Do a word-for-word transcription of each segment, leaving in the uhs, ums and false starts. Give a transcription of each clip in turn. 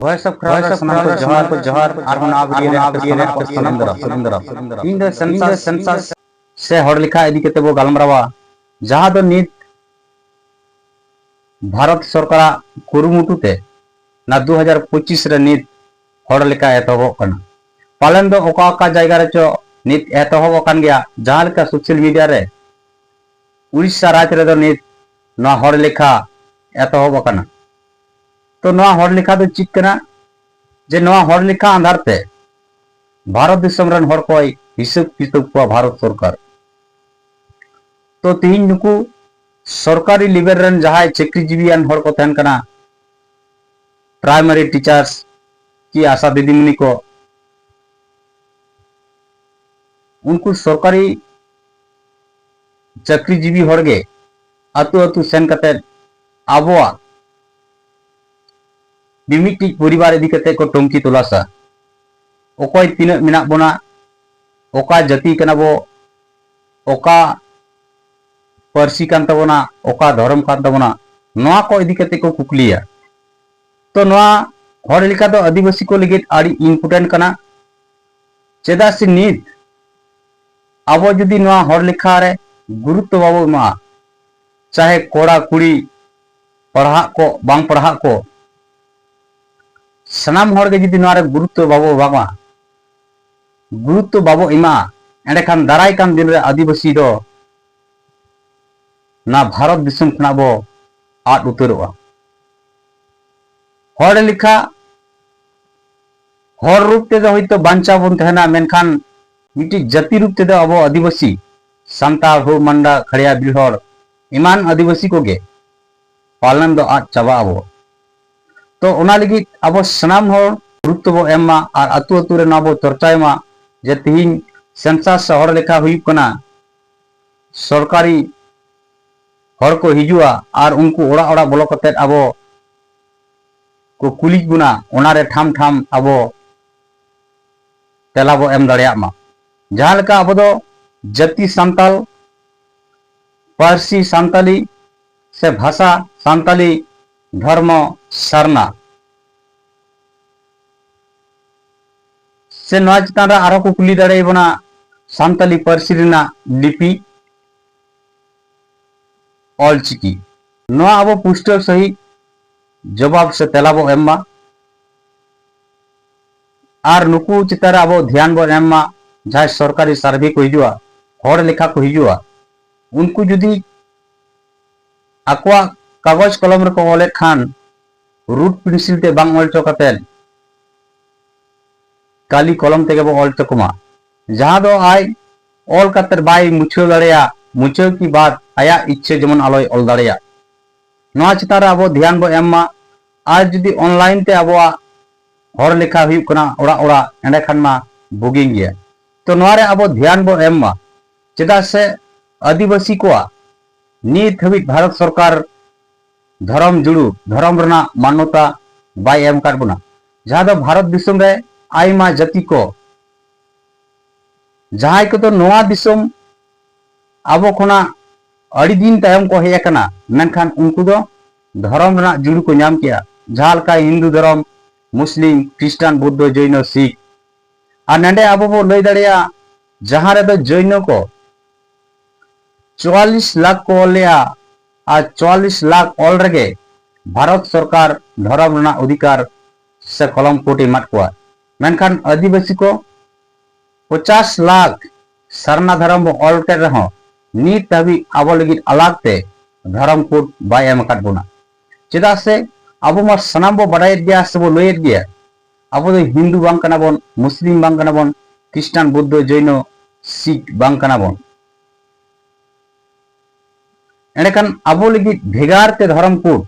Voice of Crowd ᱨᱮ ᱥᱟᱱᱟᱢ ᱠᱚ ᱡᱚᱦᱟᱨ, ᱠᱚ ᱡᱚᱦᱟᱨ, ᱟᱨᱦᱚᱸ ᱱᱚᱣᱟ video ᱨᱮ ᱥᱟᱱᱟᱢ ᱠᱚ ᱥᱟᱹᱜᱩᱱ ᱫᱟᱨᱟᱢ, ᱥᱟᱹᱜᱩᱱ ᱫᱟᱨᱟᱢ᱾ ᱤᱧ ᱫᱚ census, census ᱥᱮ ᱦᱚᱲ ᱞᱮᱠᱷᱟ ᱤᱫᱤ ᱠᱟᱛᱮ ᱵᱚ ᱜᱟᱞᱢᱟᱨᱟᱣᱟ, ᱡᱟᱦᱟᱸ ᱫᱚ ᱱᱤᱛ ᱵᱷᱟᱨᱚᱛ ᱥᱚᱨᱠᱟᱨᱟᱜ ᱠᱩᱨᱩᱢᱩᱴᱩ ᱛᱮ ᱱᱟ ᱫᱩ ᱦᱟᱡᱟᱨ ᱯᱚᱸᱪᱤᱥ ᱨᱮ ᱱᱤᱛ ᱦᱚᱲ ᱞᱮᱠᱷᱟ ᱮᱛᱚᱦᱚᱵᱚᱜ ᱠᱟᱱᱟ᱾ ᱯᱟᱞᱮᱱ ᱫᱚ ᱚᱠᱟ ᱚᱠᱟ ᱡᱟᱭᱜᱟ ᱨᱮᱪᱚ ᱱᱤᱛ ᱮᱛᱚᱦᱚᱵ ᱟᱠᱟᱱ ᱜᱮᱭᱟ, ᱡᱟᱦᱟᱸ ᱞᱮᱠᱟ social media ᱨᱮ ᱩᱲᱤᱥᱥᱟ ᱨᱟᱡᱽ ᱨᱮᱫᱚ ᱱᱤᱛ ᱱᱚᱣᱟ ᱦᱚᱲ ᱞᱮᱠᱷᱟ ᱮᱛᱚᱦᱚᱵ ᱟᱠᱟᱱᱟ᱾ ᱛᱚ ᱱᱚᱣᱟ ᱦᱚᱲ ᱞᱮᱠᱷᱟ ᱫᱚ ᱪᱮᱫ ᱠᱟᱱᱟ? ᱡᱮ ᱱᱚᱣᱟ ᱦᱚᱲ ᱞᱮᱠᱷᱟ ᱟᱫᱷᱟᱨ ᱛᱮ ᱵᱷᱟᱨᱚᱛ ᱫᱤᱥᱚᱢ ᱨᱮᱱ ᱦᱚᱲ ᱠᱚᱭ ᱦᱤᱥᱟᱹᱵ ᱠᱤᱛᱟᱹᱵ ᱠᱚᱣᱟ ᱵᱷᱟᱨᱚᱛ ᱥᱚᱨᱠᱟᱨ᱾ ᱛᱚ ᱛᱮᱦᱮᱧ ᱱᱩᱠᱩ ᱥᱚᱨᱠᱟᱨᱤ level ᱨᱮᱱ ᱡᱟᱦᱟᱸᱭ ᱪᱟᱹᱠᱨᱤ ᱡᱤᱵᱤᱭᱟᱱ ᱦᱚᱲ ᱠᱚ ᱛᱟᱦᱮᱱ ᱠᱟᱱᱟ, primary teachers ᱠᱤ ᱟᱥᱟ ᱫᱤᱫᱤᱢᱩᱱᱤ ᱠᱚ, ᱩᱱᱠᱩ ᱥᱚᱨᱠᱟᱨᱤ ᱪᱟᱹᱠᱨᱤ ᱡᱤᱵᱤ ᱦᱚᱲ ᱜᱮ ᱟᱹᱛᱩ ᱟᱹᱛᱩ ᱥᱮᱱ ᱠᱟᱛᱮ ᱟᱵᱚᱣᱟᱜ ᱢᱤᱢᱤᱫᱴᱤᱡ ᱯᱚᱨᱤᱵᱟᱨ ᱤᱫᱤ ᱠᱟᱛᱮ ᱠᱚ ᱴᱚᱝᱠᱤ ᱛᱚᱞᱟᱥᱟ᱾ ᱚᱠᱚᱭ ᱛᱤᱱᱟᱹᱜ ᱢᱮᱱᱟᱜ ᱵᱚᱱᱟ, ᱚᱠᱟ ᱡᱟᱹᱛᱤ ᱠᱟᱱᱟ ᱵᱚ, ᱚᱠᱟ ᱯᱟᱹᱨᱥᱤ ᱠᱟᱱ ᱛᱟᱵᱚᱱᱟ, ᱚᱠᱟ ᱫᱷᱚᱨᱚᱢ ᱠᱟᱱ ᱛᱟᱵᱚᱱᱟ, ᱱᱚᱣᱟ ᱠᱚ ᱤᱫᱤ ᱠᱟᱛᱮ ᱠᱚ ᱠᱩᱠᱞᱤᱭᱟ᱾ ᱛᱚ ᱱᱚᱣᱟ ᱦᱚᱲ ᱞᱮᱠᱷᱟ ᱫᱚ ᱟᱹᱫᱤᱵᱟᱹᱥᱤ ᱠᱚ ᱞᱟᱹᱜᱤᱫ ᱟᱹᱰᱤ important ᱠᱟᱱᱟ, ᱪᱮᱫᱟᱜ ᱥᱮ ᱱᱤᱛ ᱟᱵᱚ ᱡᱩᱫᱤ ᱱᱚᱣᱟ ᱦᱚᱲ ᱞᱮᱠᱷᱟ ᱨᱮ ᱜᱩᱨᱩᱛᱛᱚ ᱵᱟᱵᱚ ᱮᱢᱟᱜᱼᱟ, ᱪᱟᱦᱮ ᱠᱚᱲᱟ ᱠᱩᱲᱤ ᱯᱟᱲᱦᱟᱜ ᱠᱚ ᱵᱟᱝ ᱯᱟᱲᱦᱟᱜ ᱠᱚ, ᱥᱟᱱᱟᱢ ᱦᱚᱲ ᱜᱮ ᱡᱩᱫᱤ ᱱᱚᱣᱟ ᱨᱮ ᱜᱩᱨᱩᱛᱛᱚ ᱵᱟᱵᱚ ᱮᱢᱟᱜᱼᱟ, ᱜᱩᱨᱩᱛᱛᱚ ᱵᱟᱵᱚ ᱮᱢᱟᱜᱼᱟ, ᱮᱸᱰᱮᱠᱷᱟᱱ ᱫᱟᱨᱟᱭ ᱠᱟᱱ ᱫᱤᱱ ᱨᱮ ᱟᱹᱫᱤᱵᱟᱹᱥᱤ ᱫᱚ ᱱᱚᱣᱟ ᱵᱷᱟᱨᱚᱛ ᱫᱤᱥᱚᱢ ᱠᱷᱚᱱᱟᱜ ᱵᱚ ᱟᱫ ᱩᱛᱟᱹᱨᱚᱜᱼᱟ᱾ ᱦᱚᱲ ᱞᱮᱠᱷᱟ ᱦᱚᱲ ᱨᱩᱯ ᱛᱮᱫᱚ ᱦᱚᱭᱛᱳ ᱵᱟᱧᱪᱟᱣ ᱵᱚᱱ ᱛᱟᱦᱮᱱᱟ, ᱢᱮᱱᱠᱷᱟᱱ ᱢᱤᱫᱴᱤᱡ ᱡᱟᱹᱛᱤ ᱨᱩᱯ ᱛᱮᱫᱚ ᱟᱵᱚ ᱟᱹᱫᱤᱵᱟᱹᱥᱤ, ᱥᱟᱱᱛᱟᱲ, ᱦᱳ, ᱢᱟᱱᱰᱟ, ᱠᱷᱟᱲᱭᱟ, ᱵᱤᱨᱦᱚᱲ, ᱮᱢᱟᱱ ᱟᱹᱫᱤᱵᱟᱹᱥᱤ ᱠᱚᱜᱮ ᱯᱟᱞᱮᱱ ᱫᱚ ᱟᱫ ᱪᱟᱵᱟᱜ ᱟᱵᱚ᱾ ᱛᱚ ᱚᱱᱟ ᱞᱟᱹᱜᱤᱫ ᱟᱵᱚ ᱥᱟᱱᱟᱢ ᱦᱚᱲ ᱜᱩᱨᱩᱛᱛᱚ ᱵᱚ ᱮᱢ ᱢᱟ ᱟᱨ ᱟᱹᱛᱩ ᱟᱹᱛᱩ ᱨᱮ ᱱᱚᱣᱟ ᱵᱚ ᱪᱚᱨᱪᱟᱭ ᱢᱟ ᱡᱮ ᱛᱤᱦᱤᱧ census ᱥᱮ ᱦᱚᱲ ᱞᱮᱠᱷᱟ ᱦᱩᱭᱩᱜ ᱠᱟᱱᱟ, ᱥᱚᱨᱠᱟᱨᱤ ᱦᱚᱲ ᱠᱚ ᱦᱤᱡᱩᱜᱼᱟ ᱟᱨ ᱩᱱᱠᱩ ᱚᱲᱟᱜ ᱚᱲᱟᱜ ᱵᱚᱞᱚ ᱠᱟᱛᱮᱫ ᱟᱵᱚ ᱠᱚ ᱠᱩᱞᱤ ᱵᱚᱱᱟ, ᱚᱱᱟᱨᱮ ᱴᱷᱟᱢ ᱴᱷᱟᱢ ᱟᱵᱚ ᱛᱮᱞᱟ ᱵᱚ ᱮᱢ ᱫᱟᱲᱮᱭᱟᱜ ᱢᱟ᱾ ᱡᱟᱦᱟᱸ ᱞᱮᱠᱟ ᱟᱵᱚ ᱫᱚ ᱡᱟᱹᱛᱤ ᱥᱟᱱᱛᱟᱞ, ᱯᱟᱹᱨᱥᱤ ᱥᱟᱱᱛᱟᱞᱤ ᱥᱮ ᱵᱷᱟᱥᱟ ᱥᱟᱱᱛᱟᱞᱤ, ᱫᱷᱚᱨᱢᱚ ᱥᱟᱨᱱᱟ, ᱥᱮ ᱱᱚᱣᱟ ᱪᱮᱛᱟᱱ ᱨᱮ ᱟᱨᱦᱚᱸ ᱠᱚ ᱠᱩᱞᱤ ᱫᱟᱲᱮᱭᱟᱵᱚᱱᱟ ᱥᱟᱱᱛᱟᱞᱤ ᱯᱟᱹᱨᱥᱤ ᱨᱮᱱᱟᱜ ᱞᱤᱯᱤ ᱚᱞᱪᱤᱠᱤ᱾ ᱱᱚᱣᱟ ᱟᱵᱚ ᱯᱩᱥᱴᱟᱹᱣ ᱥᱟᱺᱦᱤᱡ ᱡᱚᱵᱟᱵ ᱥᱮ ᱛᱮᱞᱟ ᱵᱚ ᱮᱢ ᱢᱟ᱾ ᱟᱨ ᱱᱩᱠᱩ ᱪᱮᱛᱟᱱ ᱨᱮ ᱟᱵᱚ ᱫᱷᱮᱭᱟᱱ ᱵᱚ ᱮᱢ ᱢᱟ, ᱡᱟᱦᱟᱸᱭ ᱥᱚᱨᱠᱟᱨᱤ ᱥᱟᱨᱵᱷᱮ ᱠᱚ ᱦᱤᱡᱩᱜᱼᱟ, ᱦᱚᱲ ᱞᱮᱠᱷᱟ ᱠᱚ ᱦᱤᱡᱩᱜᱼᱟ, ᱩᱱᱠᱩ ᱡᱩᱫᱤ ᱟᱠᱚᱣᱟᱜ ᱠᱟᱜᱚᱡᱽ ᱠᱚᱞᱚᱢ ᱨᱮᱠᱚ ᱚᱞᱮᱫ ᱠᱷᱟᱱ ᱨᱩᱴ ᱯᱮᱱᱥᱤᱞ ᱛᱮ ᱵᱟᱝ ᱚᱞ ᱦᱚᱪᱚ ᱠᱟᱛᱮᱫ ᱠᱟᱞᱤ ᱠᱚᱞᱚᱢ ᱛᱮᱜᱮ ᱵᱚ ᱚᱞ ᱦᱚᱪᱚ ᱠᱚᱢᱟ, ᱡᱟᱦᱟᱸ ᱫᱚ ᱟᱡ ᱚᱞ ᱠᱟᱛᱮᱫ ᱵᱟᱭ ᱢᱩᱪᱷᱟᱹᱣ ᱫᱟᱲᱮᱭᱟᱜ, ᱢᱩᱪᱷᱟᱹᱣ ᱠᱤ ᱵᱟᱫ ᱟᱭᱟᱜ ᱤᱪᱪᱷᱟᱹ ᱡᱮᱢᱚᱱ ᱟᱞᱚᱭ ᱚᱞ ᱫᱟᱲᱮᱭᱟᱜ, ᱱᱚᱣᱟ ᱪᱮᱛᱟᱱ ᱨᱮ ᱟᱵᱚ ᱫᱷᱮᱭᱟᱱ ᱵᱚ ᱮᱢ ᱢᱟ᱾ ᱟᱨ ᱡᱩᱫᱤ ᱚᱱᱞᱟᱭᱤᱱ ᱛᱮ ᱟᱵᱚᱣᱟᱜ ᱦᱚᱲ ᱞᱮᱠᱷᱟ ᱦᱩᱭᱩᱜ ᱠᱟᱱᱟ ᱚᱲᱟᱜ ᱚᱲᱟᱜ, ᱮᱸᱰᱮᱠᱷᱟᱱ ᱢᱟ ᱵᱩᱜᱤ ᱜᱮᱭᱟ᱾ ᱛᱚ ᱱᱚᱣᱟ ᱨᱮ ᱟᱵᱚ ᱫᱷᱮᱭᱟᱱ ᱵᱚ ᱮᱢ ᱢᱟ, ᱪᱮᱫᱟᱜ ᱥᱮ ᱟᱹᱫᱤᱵᱟᱹᱥᱤ ᱠᱚᱣᱟᱜ ᱱᱤᱛ ᱦᱟᱹᱵᱤᱡ ᱵᱷᱟᱨᱚᱛ ᱥᱚᱨᱠᱟᱨ ᱫᱷᱚᱨᱚᱢ ᱡᱩᱲᱩ, ᱫᱷᱚᱨᱚᱢ ᱨᱮᱱᱟᱜ ᱢᱟᱱᱚᱛᱟ ᱵᱟᱭ ᱮᱢ ᱟᱠᱟᱫ ᱵᱚᱱᱟ, ᱡᱟᱦᱟᱸ ᱫᱚ ᱵᱷᱟᱨᱚᱛ ᱫᱤᱥᱚᱢ ᱨᱮ ᱟᱭᱢᱟ ᱡᱟᱹᱛᱤ ᱠᱚ, ᱡᱟᱦᱟᱸᱭ ᱠᱚᱫᱚ ᱱᱚᱣᱟ ᱫᱤᱥᱚᱢ ᱟᱵᱚ ᱠᱷᱚᱱᱟᱜ ᱟᱹᱰᱤ ᱫᱤᱱ ᱛᱟᱭᱚᱢ ᱠᱚ ᱦᱮᱡ ᱟᱠᱟᱱᱟ, ᱢᱮᱱᱠᱷᱟᱱ ᱩᱱᱠᱩ ᱫᱚ ᱫᱷᱚᱨᱚᱢ ᱨᱮᱱᱟᱜ ᱡᱩᱲᱩ ᱠᱚ ᱧᱟᱢ ᱠᱮᱜᱼᱟ, ᱡᱟᱦᱟᱸ ᱞᱮᱠᱟ ᱦᱤᱱᱫᱩ ᱫᱷᱚᱨᱚᱢ, ᱢᱩᱥᱞᱤᱢ, ᱠᱷᱨᱤᱥᱴᱟᱱ, ᱵᱩᱫᱽᱫᱷᱚ, ᱡᱚᱭᱱᱚ, ᱥᱤᱠᱷ᱾ ᱟᱨ ᱱᱚᱰᱮ ᱟᱵᱚ ᱵᱚ ᱞᱟᱹᱭ ᱫᱟᱲᱮᱭᱟᱜᱼᱟ, ᱡᱟᱦᱟᱸ ᱨᱮᱫᱚ ᱡᱚᱭᱱᱚ ᱠᱚ ᱪᱩᱣᱟᱞᱤᱥ ᱞᱟᱠᱷ ᱠᱚ ᱚᱞ ᱞᱮᱜᱼᱟ, ᱟᱨ ᱪᱩᱣᱟᱞᱤᱥ ᱞᱟᱠᱷ ᱚᱞ ᱨᱮᱜᱮ ᱵᱷᱟᱨᱚᱛ ᱥᱚᱨᱠᱟᱨ ᱫᱷᱚᱨᱚᱢ ᱨᱮᱱᱟᱜ ᱚᱫᱷᱤᱠᱟᱨ ᱥᱮ ᱠᱚᱞᱚᱢ ᱠᱳᱰ ᱮ ᱮᱢᱟᱫ ᱠᱚᱣᱟ᱾ ᱢᱮᱱᱠᱷᱟᱱ ᱟᱹᱫᱤᱵᱟᱹᱥᱤ ᱠᱚ ᱯᱚᱪᱟᱥ ᱞᱟᱠᱷ ᱥᱟᱨᱱᱟ ᱫᱷᱚᱨᱚᱢ ᱵᱚ ᱚᱞ ᱠᱮᱫ ᱨᱮᱦᱚᱸ, ᱱᱤᱛ ᱦᱟᱹᱵᱤᱡ ᱟᱵᱚ ᱞᱟᱹᱜᱤᱫ ᱟᱞᱟᱜᱽ ᱛᱮ ᱫᱷᱚᱨᱚᱢ ᱠᱳᱰ ᱵᱟᱭ ᱮᱢ ᱟᱠᱟᱫ ᱵᱚᱱᱟ᱾ ᱪᱮᱫᱟᱜ ᱥᱮ ᱟᱵᱚ ᱢᱟ ᱥᱟᱱᱟᱢ ᱵᱚ ᱵᱟᱰᱟᱭᱮᱫ ᱜᱮᱭᱟ ᱥᱮᱵᱚ ᱞᱟᱹᱭᱮᱫ ᱜᱮᱭᱟ, ᱟᱵᱚ ᱫᱚ ᱦᱤᱱᱫᱩ ᱵᱟᱝ ᱠᱟᱱᱟ ᱵᱚᱱ, ᱢᱩᱥᱞᱤᱢ ᱵᱟᱝ ᱠᱟᱱᱟ ᱵᱚᱱ, ᱠᱷᱨᱤᱥᱴᱟᱱ, ᱵᱩᱫᱽᱫᱷᱚ, ᱡᱚᱭᱱᱚ, ᱥᱤᱠᱷ ᱵᱟᱝ ᱠᱟᱱᱟ ᱵᱚᱱ᱾ ᱮᱸᱰᱮᱠᱷᱟᱱ ᱟᱵᱚ ᱞᱟᱹᱜᱤᱫ ᱵᱷᱮᱜᱟᱨ ᱛᱮ ᱫᱷᱚᱨᱚᱢ ᱠᱳᱰ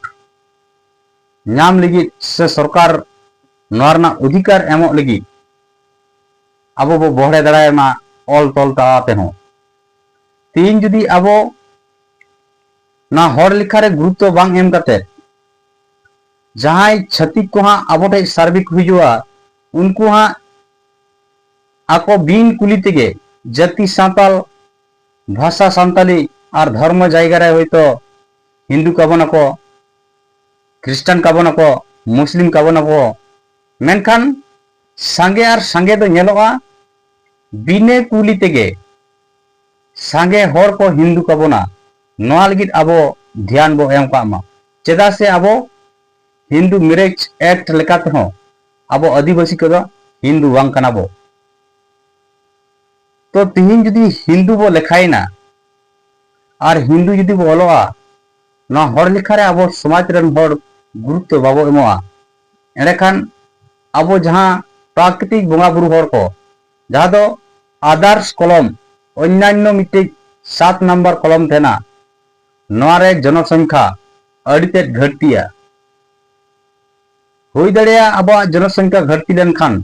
ᱧᱟᱢ ᱞᱟᱹᱜᱤᱫ ᱥᱮ ᱥᱚᱨᱠᱟᱨ ᱱᱚᱣᱟ ᱨᱮᱱᱟᱜ ᱚᱫᱷᱤᱠᱟᱨ ᱮᱢᱚᱜ ᱞᱟᱹᱜᱤᱫ ᱟᱵᱚ ᱵᱚ ᱵᱚᱦᱲᱮ ᱫᱟᱲᱮᱭᱟᱜ ᱢᱟ ᱚᱞ ᱛᱚᱞ ᱛᱟᱞᱟ ᱛᱮᱦᱚᱸ᱾ ᱛᱮᱦᱮᱧ ᱡᱩᱫᱤ ᱟᱵᱚ ᱱᱚᱣᱟ ᱦᱚᱲ ᱞᱮᱠᱷᱟ ᱨᱮ ᱜᱩᱨᱩᱛᱛᱚ ᱵᱟᱝ ᱮᱢ ᱠᱟᱛᱮ ᱡᱟᱦᱟᱸᱭ ᱪᱷᱟᱹᱛᱤᱠ ᱠᱚ ᱦᱟᱸᱜ ᱟᱵᱚ ᱴᱷᱮᱡ ᱥᱟᱨᱵᱷᱮ ᱠᱚ ᱦᱤᱡᱩᱜᱼᱟ, ᱩᱱᱠᱩ ᱦᱟᱸᱜ ᱟᱠᱚ ᱵᱤᱱ ᱠᱩᱞᱤ ᱛᱮᱜᱮ ᱡᱟᱹᱛᱤ ᱥᱟᱶᱛᱟᱞ, ᱵᱷᱟᱥᱟ ᱥᱟᱱᱛᱟᱞᱤ ᱟᱨ ᱫᱷᱚᱨᱢᱚ ᱡᱟᱭᱜᱟ ᱨᱮ ᱦᱚᱭᱛᱳ ᱦᱤᱱᱫᱩ ᱠᱟᱵᱚᱱ ᱟᱠᱚ, ᱠᱷᱨᱤᱥᱴᱟᱱ ᱠᱟᱵᱚᱱ ᱟᱠᱚ, ᱢᱩᱥᱞᱤᱢ ᱠᱟᱵᱚᱱ ᱟᱠᱚ, ᱢᱮᱱᱠᱷᱟᱱ ᱥᱟᱸᱜᱮ ᱟᱨ ᱥᱟᱸᱜᱮ ᱫᱚ ᱧᱮᱞᱚᱜᱼᱟ, ᱵᱤᱱᱟᱹ ᱠᱩᱞᱤ ᱛᱮᱜᱮ ᱥᱟᱸᱜᱮ ᱦᱚᱲ ᱠᱚ ᱦᱤᱱᱫᱩ ᱠᱟᱵᱚᱱᱟ᱾ ᱱᱚᱣᱟ ᱞᱟᱹᱜᱤᱫ ᱟᱵᱚ ᱫᱷᱮᱭᱟᱱ ᱵᱚ ᱮᱢ ᱠᱟᱜ ᱢᱟ, ᱪᱮᱫᱟᱜ ᱥᱮ ᱟᱵᱚ ᱦᱤᱱᱫᱩ ᱢᱮᱨᱮᱡᱽ ᱮᱠᱴ ᱞᱮᱠᱟ ᱛᱮᱦᱚᱸ ᱟᱵᱚ ᱟᱹᱫᱤᱵᱟᱹᱥᱤ ᱠᱚᱫᱚ ᱦᱤᱱᱫᱩ ᱵᱟᱝ ᱠᱟᱱᱟ ᱵᱚ᱾ ᱛᱚ ᱛᱤᱦᱤᱧ ᱡᱩᱫᱤ ᱦᱤᱱᱫᱩ ᱵᱚ ᱞᱮᱠᱷᱟᱭᱮᱱᱟ ᱟᱨ ᱦᱤᱱᱫᱩ ᱡᱩᱫᱤ ᱵᱚ ᱚᱞᱚᱜᱼᱟ, ᱱᱚᱣᱟ ᱦᱚᱲ ᱞᱮᱠᱷᱟ ᱨᱮ ᱟᱵᱚ ᱥᱚᱢᱟᱡᱽ ᱨᱮᱱ ᱦᱚᱲ ᱜᱩᱨᱩᱛᱛᱚ ᱵᱟᱵᱚ ᱮᱢᱚᱜᱼᱟ, ᱮᱸᱰᱮᱠᱷᱟᱱ ᱟᱵᱚ ᱡᱟᱦᱟᱸ ᱯᱨᱟᱠᱨᱤᱛᱤᱠ ᱵᱚᱸᱜᱟ ᱵᱩᱨᱩ ᱦᱚᱲ ᱠᱚ, ᱡᱟᱦᱟᱸ ᱫᱚ ᱟᱫᱟᱨᱥ ᱠᱚᱞᱚᱢ, ᱚᱱᱱᱟᱱᱱᱚ ᱢᱤᱫᱴᱤᱡ ᱥᱟᱛ ᱱᱟᱢᱵᱟᱨ ᱠᱚᱞᱚᱢ ᱛᱟᱦᱮᱱᱟ, ᱱᱚᱣᱟ ᱨᱮ ᱡᱚᱱᱚᱥᱚᱝᱠᱷᱟ ᱟᱹᱰᱤ ᱛᱮᱫ ᱜᱷᱟᱹᱴᱛᱤᱜᱼᱟ᱾ ᱦᱩᱭ ᱫᱟᱲᱮᱭᱟᱜᱼᱟ ᱟᱵᱚᱣᱟᱜ ᱡᱚᱱᱚᱥᱚᱝᱠᱷᱟ ᱜᱷᱟᱹᱴᱛᱤ ᱞᱮᱱᱠᱷᱟᱱ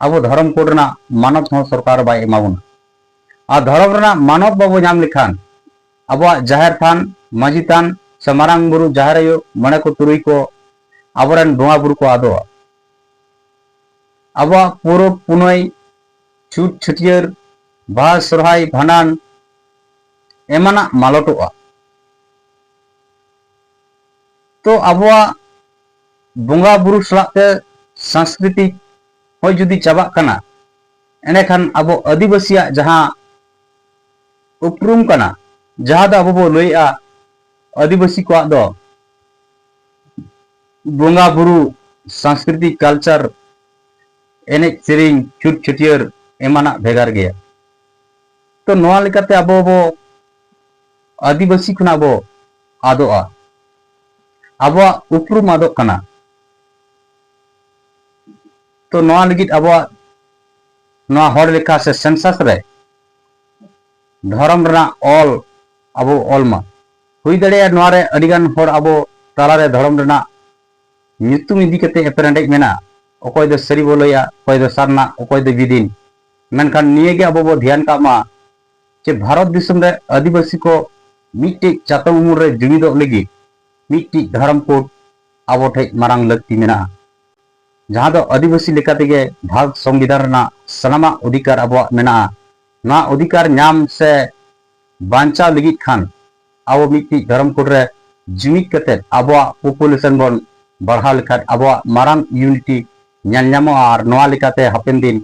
ᱟᱵᱚ ᱫᱷᱚᱨᱚᱢ ᱠᱳᱰ ᱨᱮᱱᱟᱜ ᱢᱟᱱᱚᱛ ᱦᱚᱸ ᱥᱚᱨᱠᱟᱨ ᱵᱟᱭ ᱮᱢᱟ ᱵᱚᱱᱟ᱾ ᱟᱨ ᱫᱷᱚᱨᱚᱢ ᱨᱮᱱᱟᱜ ᱢᱟᱱᱚᱛ ᱵᱟᱵᱚ ᱧᱟᱢ ᱞᱮᱠᱷᱟᱱ ᱟᱵᱚᱣᱟᱜ ᱡᱟᱦᱮᱨ ᱛᱷᱟᱱ, ᱢᱟᱹᱡᱷᱤ ᱛᱷᱟᱱ ᱥᱮ ᱢᱟᱨᱟᱝ ᱵᱩᱨᱩ, ᱡᱟᱦᱮᱨ ᱟᱭᱳ, ᱢᱚᱬᱮ ᱠᱚ ᱛᱩᱨᱩᱭ ᱠᱚ, ᱟᱵᱚᱨᱮᱱ ᱵᱚᱸᱜᱟ ᱵᱩᱨᱩ ᱠᱚ ᱟᱫᱚᱜᱼᱟ᱾ ᱟᱵᱚᱣᱟᱜ ᱯᱚᱨᱚᱵᱽ ᱯᱩᱱᱟᱹᱭ, ᱪᱷᱩᱛ ᱪᱷᱟᱹᱴᱭᱟᱹᱨ, ᱵᱟᱦᱟ ᱥᱚᱨᱦᱟᱭ ᱵᱷᱟᱸᱰᱟᱱ ᱮᱢᱟᱱᱟᱜ ᱢᱟᱞᱚᱴᱚᱜᱼᱟ᱾ ᱛᱚ ᱟᱵᱚᱣᱟᱜ ᱵᱚᱸᱜᱟ ᱵᱩᱨᱩ ᱥᱟᱞᱟᱜ ᱛᱮ ᱥᱟᱝᱥᱠᱨᱤᱛᱤᱠ ᱦᱚᱸ ᱡᱩᱫᱤ ᱪᱟᱵᱟᱜ ᱠᱟᱱᱟ, ᱮᱸᱰᱮᱠᱷᱟᱱ ᱟᱵᱚ ᱟᱹᱫᱤᱵᱟᱹᱥᱤᱭᱟᱜ ᱡᱟᱦᱟᱸ ᱩᱯᱨᱩᱢ ᱠᱟᱱᱟ, ᱡᱟᱦᱟᱸ ᱫᱚ ᱟᱵᱚ ᱵᱚ ᱞᱟᱹᱭᱮᱜᱼᱟ ᱟᱹᱫᱤᱵᱟᱹᱥᱤ ᱠᱚᱣᱟᱜ ᱫᱚ ᱵᱚᱸᱜᱟ ᱵᱩᱨᱩ, ᱥᱟᱝᱥᱠᱨᱤᱛᱤᱠ ᱠᱟᱞᱪᱟᱨ, ᱮᱱᱮᱡ ᱥᱮᱨᱮᱧ, ᱪᱷᱩᱛ ᱪᱷᱟᱹᱴᱭᱟᱹᱨ ᱮᱢᱟᱱᱟᱜ ᱵᱷᱮᱜᱟᱨ ᱜᱮᱭᱟ᱾ ᱛᱚ ᱱᱚᱣᱟ ᱞᱮᱠᱟᱛᱮ ᱟᱵᱚ ᱵᱚ ᱟᱹᱫᱤᱵᱟᱹᱥᱤ ᱠᱷᱚᱱᱟᱜ ᱵᱚ ᱟᱫᱚᱜᱼᱟ, ᱟᱵᱚᱣᱟᱜ ᱩᱯᱨᱩᱢ ᱟᱫᱚᱜ ᱠᱟᱱᱟ᱾ ᱛᱚ ᱱᱚᱣᱟ ᱞᱟᱹᱜᱤᱫ ᱟᱵᱚᱣᱟᱜ ᱱᱚᱣᱟ ᱦᱚᱲ ᱞᱮᱠᱷᱟ ᱥᱮ ᱥᱮᱱᱥᱟᱥ ᱨᱮ ᱫᱷᱚᱨᱚᱢ ᱨᱮᱱᱟᱜ ᱚᱞ ᱟᱵᱚ ᱚᱞ ᱢᱟ᱾ ᱦᱩᱭ ᱫᱟᱲᱮᱭᱟᱜᱼᱟ ᱱᱚᱣᱟ ᱨᱮ ᱟᱹᱰᱤᱜᱟᱱ ᱦᱚᱲ ᱟᱵᱚ ᱛᱟᱞᱟᱨᱮ ᱫᱷᱚᱨᱚᱢ ᱨᱮᱱᱟᱜ ᱧᱩᱛᱩᱢ ᱤᱫᱤ ᱠᱟᱛᱮ ᱮᱯᱮᱨᱦᱮᱸᱰᱮᱡ ᱢᱮᱱᱟᱜᱼᱟ᱾ ᱚᱠᱚᱭ ᱫᱚ ᱥᱟᱹᱨᱤ ᱵᱚ ᱞᱟᱹᱭᱟ, ᱚᱠᱚᱭ ᱫᱚ ᱥᱟᱨᱱᱟ, ᱚᱠᱚᱭ ᱫᱚ ᱵᱤᱫᱤᱱ᱾ ᱢᱮᱱᱠᱷᱟᱱ ᱱᱤᱭᱟᱹ ᱜᱮ ᱟᱵᱚ ᱵᱚ ᱫᱷᱮᱭᱟᱱ ᱠᱟᱜ ᱢᱟ ᱡᱮ ᱵᱷᱟᱨᱚᱛ ᱫᱤᱥᱚᱢ ᱨᱮ ᱟᱹᱫᱤᱵᱟᱹᱥᱤ ᱠᱚ ᱢᱤᱫᱴᱤᱡ ᱪᱟᱛᱚᱢ ᱩᱢᱩᱞ ᱨᱮ ᱡᱩᱢᱤᱫᱚᱜ ᱞᱟᱹᱜᱤᱫ ᱢᱤᱫᱴᱤᱡ ᱫᱷᱚᱨᱚᱢ ᱠᱳᱰ ᱟᱵᱚ ᱴᱷᱮᱡ ᱢᱟᱨᱟᱝ ᱞᱟᱹᱠᱛᱤ ᱢᱮᱱᱟᱜᱼᱟ, ᱡᱟᱦᱟᱸ ᱫᱚ ᱟᱹᱫᱤᱵᱟᱹᱥᱤ ᱞᱮᱠᱟ ᱛᱮᱜᱮ ᱵᱷᱟᱨᱚᱛ ᱥᱚᱝᱵᱤᱫᱷᱟᱱ ᱨᱮᱱᱟᱜ ᱥᱟᱱᱟᱢᱟᱜ ᱚᱫᱷᱤᱠᱟᱨ ᱟᱵᱚᱣᱟᱜ ᱢᱮᱱᱟᱜᱼᱟ᱾ ᱱᱚᱣᱟ ᱚᱫᱷᱤᱠᱟᱨ ᱧᱟᱢ ᱥᱮ ᱵᱟᱧᱪᱟᱣ ᱞᱟᱹᱜᱤᱫ ᱠᱷᱟᱱ ᱟᱵᱚ ᱢᱤᱫᱴᱤᱡ ᱫᱷᱚᱨᱚᱢ ᱠᱳᱰ ᱨᱮ ᱡᱩᱢᱤᱫ ᱠᱟᱛᱮ ᱟᱵᱚᱣᱟᱜ ᱯᱚᱯᱩᱞᱮᱥᱚᱱ ᱵᱚᱱ ᱵᱟᱲᱦᱟᱣ ᱞᱮᱠᱷᱟᱱ ᱟᱵᱚᱣᱟᱜ ᱢᱟᱨᱟᱝ ᱤᱭᱩᱱᱤᱴᱤ ᱧᱮᱞ ᱧᱟᱢᱚᱜᱼᱟ᱾ ᱟᱨ ᱱᱚᱣᱟ ᱞᱮᱠᱟᱛᱮ ᱦᱟᱯᱮᱱ ᱫᱤᱱ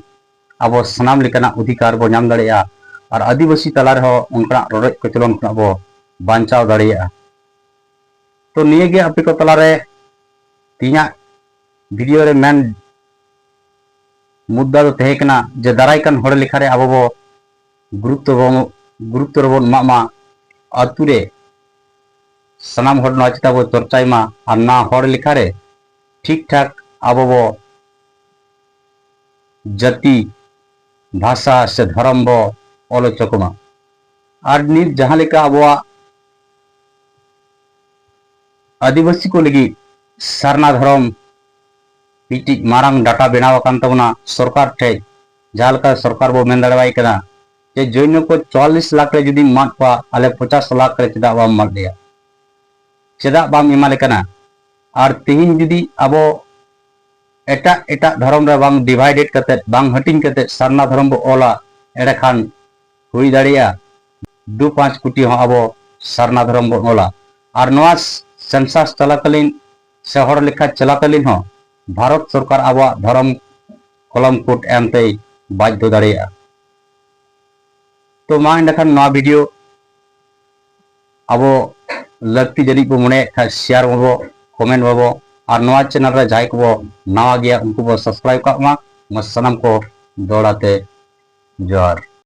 ᱟᱵᱚ ᱥᱟᱱᱟᱢ ᱞᱮᱠᱟᱱᱟᱜ ᱚᱫᱷᱤᱠᱟᱨ ᱵᱚ ᱧᱟᱢ ᱫᱟᱲᱮᱭᱟᱜᱼᱟ ᱟᱨ ᱟᱹᱫᱤᱵᱟᱹᱥᱤ ᱛᱟᱞᱟ ᱨᱮᱦᱚᱸ ᱚᱱᱠᱟᱱᱟᱜ ᱨᱚᱰᱚᱡ ᱠᱚᱪᱞᱚᱱ ᱠᱷᱚᱱᱟᱜ ᱵᱚ ᱵᱟᱧᱪᱟᱣ ᱫᱟᱲᱮᱭᱟᱜᱼᱟ᱾ ᱛᱚ ᱱᱤᱭᱟᱹ ᱜᱮ ᱟᱯᱮ ᱠᱚ ᱛᱟᱞᱟᱨᱮ ᱛᱮᱦᱮᱧᱟᱜ ᱵᱷᱤᱰᱤᱭᱳ ᱨᱮ ᱢᱮᱱ ᱢᱩᱫᱽᱫᱟ ᱫᱚ ᱛᱟᱦᱮᱸ ᱠᱟᱱᱟ ᱡᱮ ᱫᱟᱨᱟᱭ ᱠᱟᱱ ᱦᱚᱲ ᱞᱮᱠᱷᱟ ᱨᱮ ᱟᱵᱚ ᱵᱚ ᱜᱩᱨᱩᱛᱛᱚ ᱵᱚᱱ, ᱜᱩᱨᱩᱛᱛᱚ ᱨᱮᱵᱚᱱ ᱮᱢᱟᱜ ᱢᱟ᱾ ᱟᱛᱳ ᱨᱮ ᱥᱟᱱᱟᱢ ᱦᱚᱲ ᱱᱚᱣᱟ ᱪᱮᱛᱟᱱ ᱵᱚ ᱪᱚᱨᱪᱟᱭ ᱢᱟ ᱟᱨ ᱱᱚᱣᱟ ᱦᱚᱲ ᱞᱮᱠᱷᱟ ᱨᱮ ᱴᱷᱤᱠ ᱴᱷᱟᱠ ᱟᱵᱚ ᱵᱚ ᱡᱟᱹᱛᱤ, ᱵᱷᱟᱥᱟ ᱥᱮ ᱫᱷᱚᱨᱚᱢ ᱵᱚ ᱚᱞ ᱦᱚᱪᱚ ᱠᱚᱢᱟ᱾ ᱟᱨ ᱱᱤᱛ ᱡᱟᱦᱟᱸ ᱞᱮᱠᱟ ᱟᱵᱚᱣᱟᱜ ᱟᱹᱫᱤᱵᱟᱹᱥᱤ ᱠᱚ ᱞᱟᱹᱜᱤᱫ ᱥᱟᱨᱱᱟ ᱫᱷᱚᱨᱚᱢ ᱢᱤᱫᱴᱤᱡ ᱢᱟᱨᱟᱝ ᱰᱟᱴᱟ ᱵᱮᱱᱟᱣ ᱟᱠᱟᱱ ᱛᱟᱵᱚᱱᱟ ᱥᱚᱨᱠᱟᱨ ᱴᱷᱮᱡ, ᱡᱟᱦᱟᱸ ᱞᱮᱠᱟ ᱥᱚᱨᱠᱟᱨ ᱵᱚ ᱢᱮᱱ ᱫᱟᱲᱮᱣᱟᱭ ᱠᱟᱱᱟ ᱡᱮ ᱡᱳᱭᱱᱚ ᱠᱚ ᱪᱩᱣᱟᱞᱞᱤᱥ ᱞᱟᱠᱷ ᱨᱮ ᱡᱩᱫᱤᱢ ᱢᱟᱫ ᱠᱚᱣᱟ, ᱟᱞᱮ ᱯᱚᱪᱟᱥ ᱞᱟᱠᱷ ᱨᱮ ᱪᱮᱫᱟᱜ ᱵᱟᱢ ᱢᱟᱫ ᱞᱮᱭᱟ, ᱪᱮᱫᱟᱜ ᱵᱟᱢ ᱮᱢᱟ ᱞᱮ ᱠᱟᱱᱟ? ᱟᱨ ᱛᱮᱦᱮᱧ ᱡᱩᱫᱤ ᱟᱵᱚ ᱮᱴᱟᱜ ᱮᱴᱟᱜ ᱫᱷᱚᱨᱚᱢ ᱨᱮ ᱵᱟᱝ ᱰᱤᱵᱷᱟᱭᱰᱮᱰ ᱠᱟᱛᱮ, ᱵᱟᱝ ᱦᱟᱹᱴᱤᱧ ᱠᱟᱛᱮ ᱥᱟᱨᱱᱟ ᱫᱷᱚᱨᱚᱢ ᱵᱚ ᱚᱞᱟ, ᱮᱸᱰᱮᱠᱷᱟᱱ ᱦᱩᱭ ᱫᱟᱲᱮᱭᱟᱜᱼᱟ ᱫᱩ ᱯᱟᱸᱪ ᱠᱳᱴᱤ ᱦᱚᱸ ᱟᱵᱚ ᱥᱟᱨᱱᱟ ᱫᱷᱚᱨᱚᱢ ᱵᱚᱱ ᱚᱞᱟ᱾ ᱟᱨ ᱱᱚᱣᱟ ᱥᱮᱱᱥᱟᱥ ᱪᱚᱞᱟᱠᱟᱞᱤᱱ ᱥᱮ ᱦᱚᱲ ᱞᱮᱠᱷᱟ ᱪᱚᱞᱟᱠᱟᱞᱤᱱ ᱦᱚᱸ ᱵᱷᱟᱨᱚᱛ ᱥᱚᱨᱠᱟᱨ ᱟᱵᱚᱣᱟᱜ ᱫᱷᱚᱨᱚᱢ ᱠᱚᱞᱚᱢ ᱠᱳᱰ ᱮᱢ ᱛᱮᱭ ᱵᱟᱫᱽᱫᱷᱚ ᱫᱟᱲᱮᱭᱟᱜᱼᱟ᱾ ᱛᱚ ᱢᱟ ᱮᱸᱰᱮᱠᱷᱟᱱ ᱱᱚᱣᱟ ᱵᱷᱤᱰᱤᱭᱳ ᱟᱵᱚ ᱞᱟᱹᱠᱛᱤ ᱡᱟᱹᱱᱤᱡ ᱵᱚ ᱢᱚᱱᱮᱭᱮᱫ ᱠᱷᱟᱱ ᱥᱮᱭᱟᱨ ᱢᱟᱵᱚ, ᱠᱚᱢᱮᱱᱴ ᱢᱟᱵᱚ, ᱟᱨ ᱱᱚᱣᱟ ᱪᱮᱱᱮᱞ ᱨᱮ ᱡᱟᱦᱟᱸᱭ ᱠᱚᱵᱚ ᱱᱟᱣᱟ ᱜᱮᱭᱟ ᱩᱱᱠᱩ ᱵᱚ ᱥᱟᱵᱥᱠᱨᱟᱭᱤᱵ ᱠᱟᱜ ᱢᱟ᱾ ᱢᱟ ᱥᱟᱱᱟᱢ ᱠᱚ ᱫᱚᱦᱲᱟ ᱛᱮ ᱡᱚᱦᱟᱨ᱾